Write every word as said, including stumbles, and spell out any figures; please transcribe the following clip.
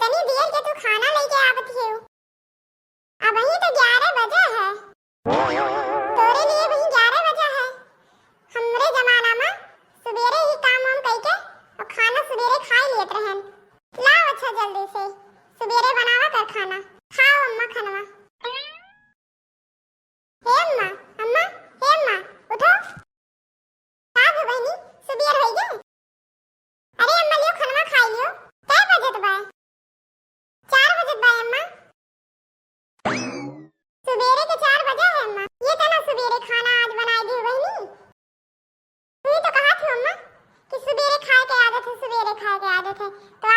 तनी देर के तू खाना लेके आवत हियो। अबहीं तो ग्यारह बजे है। तोरे लिए वही ग्यारह बजे है। हमरे जमाना में सुबेरे ही काम वाम कइके और खाना सुबेरे खाई लेत रहन। लाओ अच्छा जल्दी से सुबेरे बनावा कर खाना। खाओ अम्मा खनवा। हे अम्मा, अम्मा, हे अम्मा, उठो। का हो बहिनी, सुबेर होइ गए? अरे अम्मा, लियो खनवा खाई लियो। कै बजत बा? चार बजत बा अम्मा। सुबेरे के चार बजे है अम्मा। ये तना सुबेरे खाना आज बनाई दी बहिनी। तू ही तो कहा थी अम्मा कि सुबेरे खाए के आदत है, सुबेरे खाए के आदत है, तो